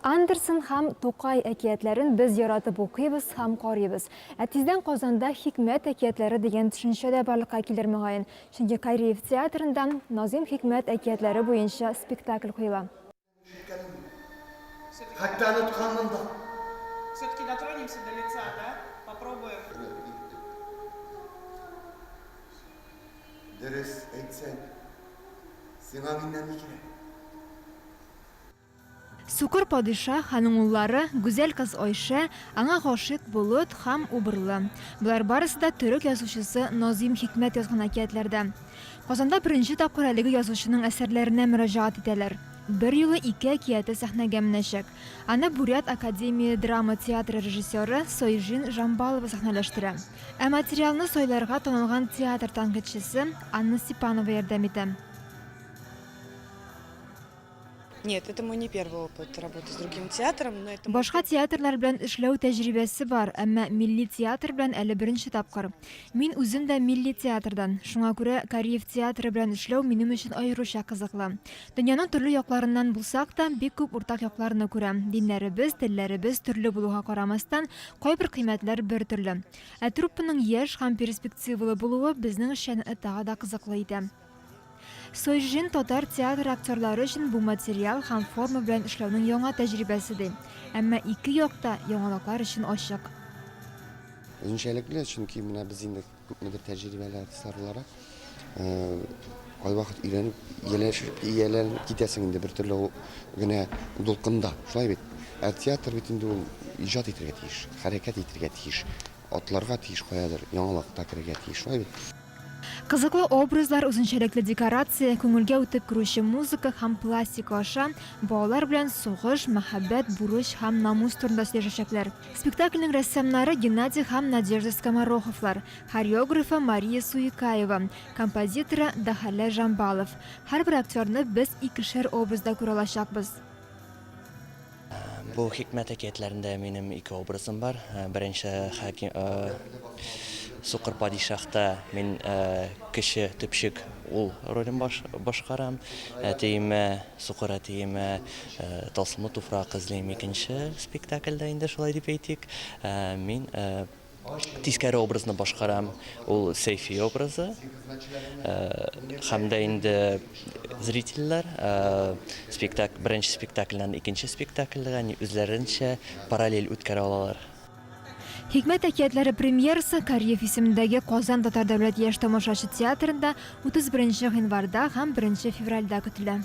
Андерсен һәм Тукай әкиятләрен без яратып укыйбыз һәм карыйбыз. Ә тиздән Казанда Хикмәт әкиятләре дигән төшенчә дә барлыкка килер мөгаен. Чөнки Кариев театрында Назыйм Хикмәт әкиятләре буенча спектакль куела. Хәтта онытканмын да. Все-таки дотронемся до лица, да? Попробуем. Дөрес әйтсәң, сиңа миннән ни кирәк? Сукыр падишаһ, аның уллары, гүзәл кыз Айшә, аңа гашыйк Болыт һәм Убырлы. Болар барысы да төрек язучысы Назыйм Хикмәт язган әкиятләрдә. Казанда беренче тапкыр әлеге язучының әсәрләренә мөрәҗәгать итәләр. Берьюлы ике әкияте сәхнәгә менәчәк. Аны Бурят академия драма театры режиссеры Сойжин Жамбалова сәхнәләштерә. Ә материалны сайларга танылган театр тәнкыйтьчесе Анна Степанова ярдәм итә. Нет, это мой не первый опыт работы с другим театром, но это Башка театрлар белән эшләү тәҗрибәсе бар, әмма милли театр белән әле беренче тапкыр. Мин үзем дә милли театрдан, шуңа күрә Кариев театры белән эшләү минем өчен аеруча кызыклы. Дөньяның төрле якларыннан булсак та, бик күп уртак якларны күрәм. Диннәребез, телләребез төрле булуга карамастан, кайбер кыйммәтләр бертөрле. Ә труппаның яшь һәм перспективалы булуы безнең эшчәнлекне тагы да кызыклы итә. Сойжин татар театры актерлары өчен бу материал һәм форма белән эшләүнең яңа тәҗрибәсе ди. Әмма ике як та яңалыклар өчен ачык. Үзенчәлекле, чөнки менә без инде күпмедер тәҗрибәле артистлар буларак, кайвакыт өйрәнеп, ияләшеп, ияләнеп китәсең инде бер төрле генә дулкында, шулай бит? Ә театр бит инде ул иҗат итәргә тиеш, хәрәкәт итәргә тиеш, атларга тиеш каядыр, яңалыкта керергә тиеш, шулай бит? Кызыклы образлар, үзенчәлекле декорация, күңелгә үтеп керүче музыка һәм пластика аша балалар белән сугыш, мәхәббәт, бурыч һәм намус турында сөйләшәчәкләр. Спектакльнең рәссамнары Геннадий һәм Надежда Скомороховлар, хореографы Мария Суекаева, композиторы Дахалә Жамбалов. Һәрбер актерны без икешәр образда күрә алачакбыз. Бу хикмәт әкиятләрендә минем ике образым бар. Беренче хаким Сукыр падишаһта мин кече төпчек ул ролен башкарам. Әтиемә, сукыр әтиемә тылсымлы туфрак эзлим икенче спектакльдә инде шулай дип әйтик. Мин Тискәре образны башкарам, ул Сәйфи образы. Һәм дә инде зрительләр спектакль, беренче спектакльнән икенче спектакльгә үзләренчә параллель үткәрә алалар. Хикмәт әкиятләре премьерасы Кариев исемендәге Казан татар дәүләт яшь тамашачы театрында 31 гыйнварда һәм 1 февральдә көтелә.